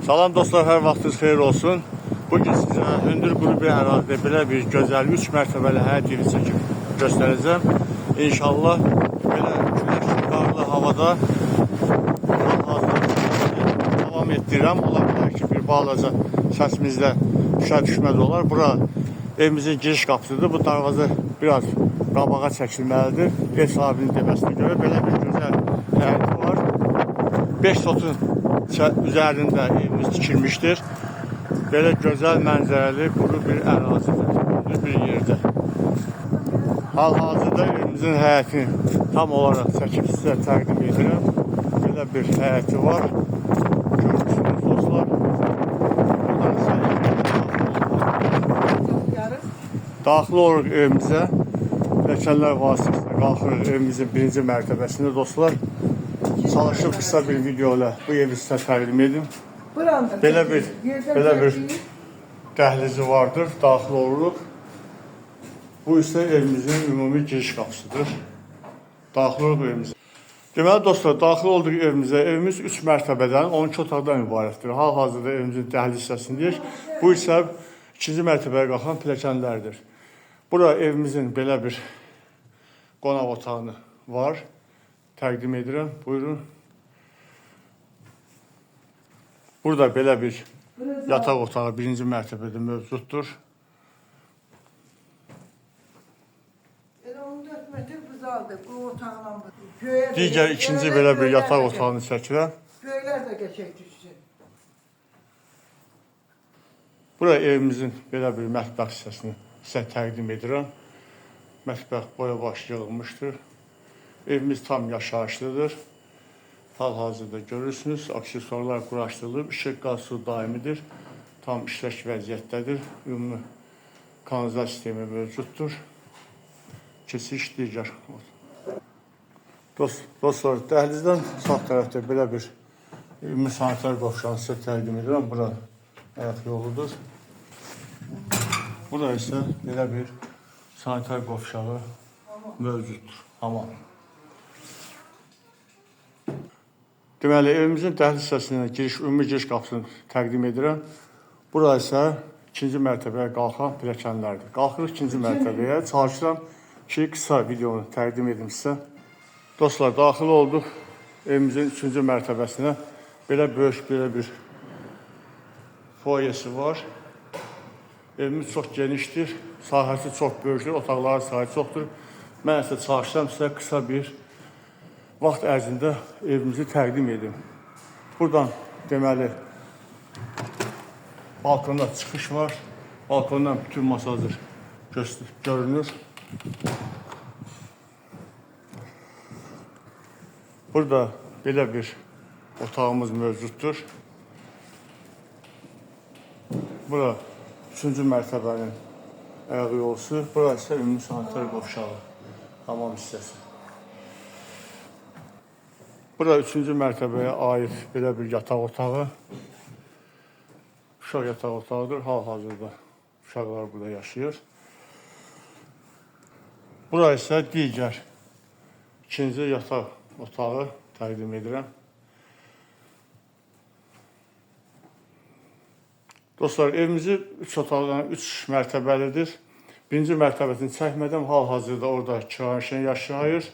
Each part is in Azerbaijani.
Salam dostlar, hər vaxtınız xeyir olsun. Bugün sizə hündür quru bir ərazidə belə bir gözəl 3 mərtəbəli həyət evi çəkib göstərəcəm. İnşallah belə günəşli, qarlı havada hal-hazırda davam etdirirəm. Ola bilər ki, bir balaca səsimizdə düşə-düşməz olar. Bura evimizin giriş qapısıdır. Bu darvaza biraz qabağa çəkilməlidir. Ev sahibinin deməsinə görə belə bir gözəl həyəti var. 5 sotun üzərində evimiz tikilmişdir. Belə gözəl mənzərəli quru bir ərazidə, hündür bir yerdə. Hal-hazırda evimizin həyətini tam olaraq çəkib sizə təqdim edirəm. Belə bir həyəti var. Görürsünüz dostlar. Buradan isə daxil oluruq evimizə. Pilləkənlər vasitəsilə qalxırıq evimizin birinci mərtəbəsində dostlar. Çalışıb qısa bir video ilə bu evi sizə təqdim edim. Belə bir dəhlizi vardır, daxil oluruq. Bu isə evimizin ümumi giriş qapısıdır. Daxil oluruq evimizə. Deməli dostlar, daxil olduq evimizə. Evimiz 3 mərtəbədən, 12 otaqdan ibarətdir. Hal-hazırda evimizin dəhliz hissəsindəyik. Bu isə ikinci mərtəbəyə qalxan pilləkənlərdir. Bura evimizin belə bir qonaq otağını var. Təqdim edirəm. Buyurun. Burada belə bir yataq otağı birinci mərtəbədə mövcuddur. Elə 14 metr buzaldı. Bu otaqla bu. Digər ikinci belə bir yataq otağını çəkirəm. Göylər də qəşəng düşsün. Bura evimizin belə bir mətbəx hissəsini sizə təqdim edirəm. Mətbəx boya baş yığılmışdır. Evimiz tam yaşayışlıdır. Hal-hazırda görürsünüz, aksesuarlar quraşdırılıb, işıq, qaz, su daimidir. Tam işlək vəziyyətdədir. Ümumi kanalizasiya sistemi mövcuddur. Keçiş digər. Dostlar, dəhlizdən sağ tərəfdə belə bir ümumi sanitar qovşağını sizə təqdim edirəm. Bura ayaq yoludur. Bura isə belə bir sanitar qovşağı mövcuddur. Hamam. Deməli, evimizin dəhliz hissəsinə giriş, ümumi giriş qapısını təqdim edirəm. Bura isə ikinci mərtəbəyə qalxan pilləkənlərdir. Qalxırıq ikinci mərtəbəyə. Çalışıram ki, qısa videonu təqdim edim sizə. Dostlar, daxil olduq evimizin üçüncü mərtəbəsinə. Belə böyük, belə bir foyesi var. Evimiz çox genişdir, sahəsi çox böyükdür, otaqların sayı çoxdur. Mən isə çalışıram sizə qısa bir vaxt ərzində evimizi təqdim edim. Buradan deməli balkonda çıxış var. Balkondan bütün Masazır görünür. Burada belə bir otağımız mövcuddur. Bura üçüncü mərtəbənin ayaq yolusu. Bura isə ümumi sanitar qovşağı, hamam hissəsi. Bura üçüncü mərtəbəyə aid belə bir yataq otağı. Uşaq yataq otağıdır. Hal-hazırda uşaqlar burada yaşayır. Bura isə digər ikinci yataq otağı təqdim edirəm. Dostlar, evimizi 3 otaqdan 3 mərtəbəlidir. Birinci mərtəbəsini çəkmədim. Hal-hazırda orada kirayəşən yaşayır.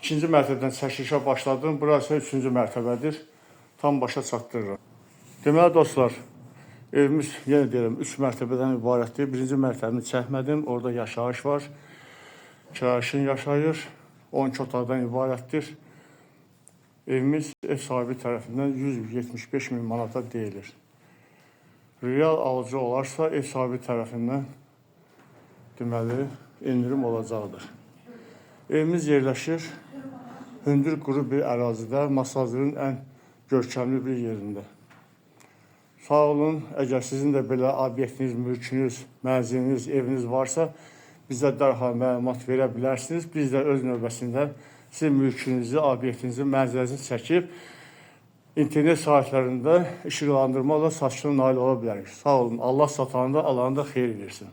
İkinci mərtəbədən çəkilişə başladım. Burası üçüncü mərtəbədir. Tam başa çatdırıram. Deməli dostlar, evimiz yenə deyirəm 3 mərtəbədən ibarətdir. Birinci mərtəbəni çəkmədim. Orada yaşayış var. Kirayəşən yaşayır. 12 otaqdan ibarətdir. Evimiz ev sahibi tərəfindən 175 min manata deyilir. Real alıcı olarsa ev sahibi tərəfindən deməli endirim olacaqdır. Evimiz yerləşir hündür quru bir ərazidə, Masazırın ən görkəmli bir yerində. Sağ olun, əgər sizin də belə obyektiniz, mülkünüz, mənziliniz, eviniz varsa, bizə dərhal məlumat verə bilərsiniz. Biz də öz növbəsində sizin mülkünüzü, obyektinizi, mənzilinizi çəkib internet saytlarında işıqlandırmaqla satışına nail ola bilərik. Sağ olun, Allah satanda, alanda xeyir versin.